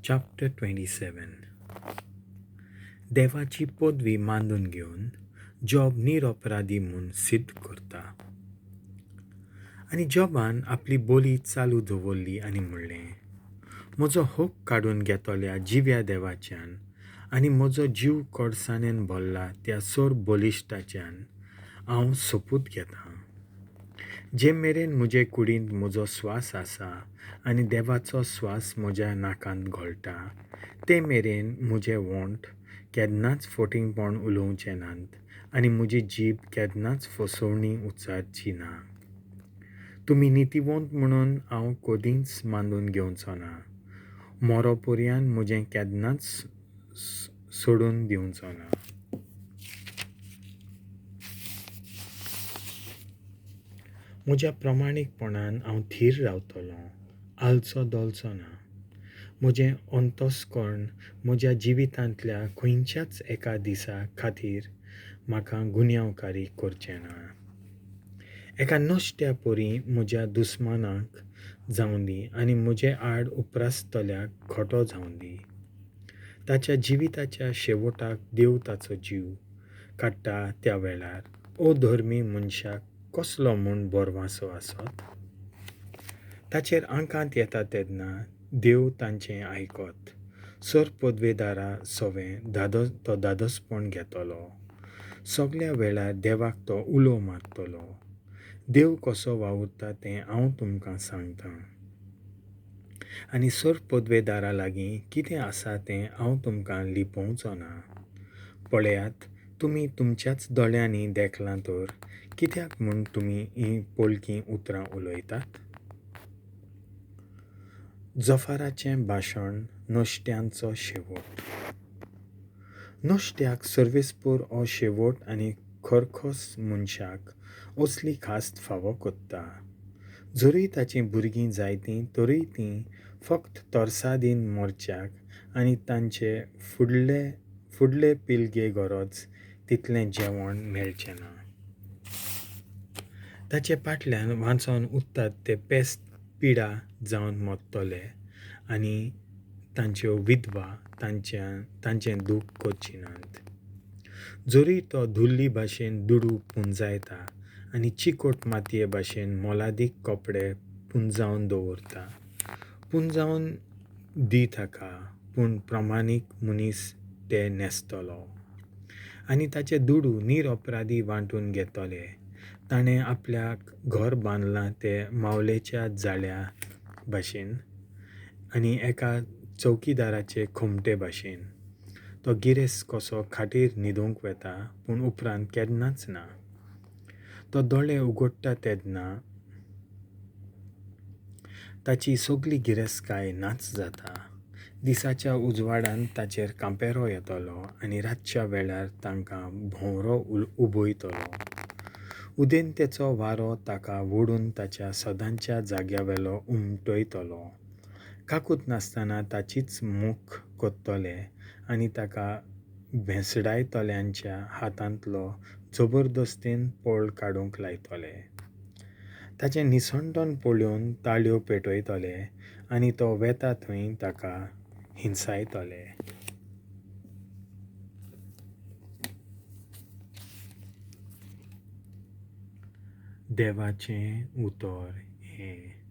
Chapter 27. देवाची पदवी मानून घेवन जॉब निरपराधी म्हूण सिद्ध करता. आनी जॉबान आपली बोली चालू दवरली आनी म्हणलें, म्हजो हक काडून घेतल्या जिव्या देवाच्यान आनी म्हजो जीव कोडसाणेन भरला त्या सोर बलिश्टाच्यान हांव सोपूत घेतां. जे मेरेन म्हजे कुडींत म्हजो स्वास आसा आनी देवाचो स्वास म्हज्या नाकांत घोळटा ते मेरेन म्हजे वोंठ केन्नाच फटींगपण उलोवचें नात आनी म्हजी जीब केन्नाच फसवणी उच्चारची ना. तुमी नितीवंत म्हणून हांव कदींच मानून घेवचो ना. मोरो पर्यान म्हजें केन्नाच सोडून दिवचो ना. म्हज्या प्रमाणीकपणान हांव थीर रावतलों, आलचो दोलचो ना. म्हजें अंतस्कर्ण म्हज्या जिवितांतल्या खंयच्याच एका दिसा खातीर म्हाका गुन्यांवकारी करचें ना. एका नश्ट्या परी म्हज्या दुस्मानाक जावं दी आनी म्हजे आड उप्रासतल्याक खोटो जावं दी. ताच्या जिविताच्या शेवटाक देव ताचो जीव काडटा त्या वेळार अधर्मी मनशाक कसलो म्हूण बरवासो आसत? ताचेर आंकांत येता तेन्ना देव तांचें आयकत सर पदवेदारा सवें तो धादोसपण घेतलो. सगल्या वेळार देवाक तो उलो मारतलो. देव कसो वावुरता तें हांव तुमकां सांगतां आनी सर पदवेदारा लागीं कितें आसा तें हांव तुमकां लिपोवचो ना. पळयात, तुमी तुमच्याच दोळ्यांनी देखलां तर कित्याक म्हूण तुमी हीं पोलकीं उतरां उलयतात? जफाराचें भाशण नश्ट्यांचो शेवट. नश्ट्याक सर्वेस्पोर हो शेवट आनी खरखस मनशाक असली खास्त फावो करता. जरूय ताचीं भुरगीं जायतीं तरूय तीं फक्त तरसादीन मोर्च्याक आनी तांचे फुडले फुडले पिळगे गरज तितलें जेवण मेळचें ना. ताचे फाटल्यान वांचोन उरतात ते पेस्त पिडा जावन मरतले आनी तांच्यो विधवा तांचें दूख करची नात. जरूय तो धुल्ली भाशेन दुडू पुंजायता आनी चिकोट मातये भाशेन मोलादीक कपडे पुंजावन दवरता, पुंजावन दी ताका, पूण प्रमाणीक मनीस ते न्हेसतलो आनी ताचे दुडू निरपराधी वांटून घेतले. ताणें आपल्याक घर बांदलां तें मावलेच्या जाळ्या भाशेन आनी एका चौकीदाराचे खोमटे भाशेन. तो गिरेस्त कसो खाटीर न्हिदूंक वता, पूण उपरांत केन्नाच ना. तो दोळे उगडटा तेन्ना ताची सगली गिरेस्तकाय नाच जाता. दिसाच्या उजवाडान ताचेर कांपेरो येतलो आनी रातच्या वेळार तांकां भोंवरो उबयतलो. उदेंतेचो वारो ताका ओडून ताच्या सदांच्या जाग्यावेलो उमटयतलो. काकूत नासतना ताचीच मोख करतले आनी ताका भेसडायतल्यांच्या हातांतलो जबरदस्तीन पळ काडूंक लायतले. ताचें निसंटन पळोवन ताळयो पेटयतले आनी तो वेता थंय ताका हिंसायतले. देवाचें उतर हें.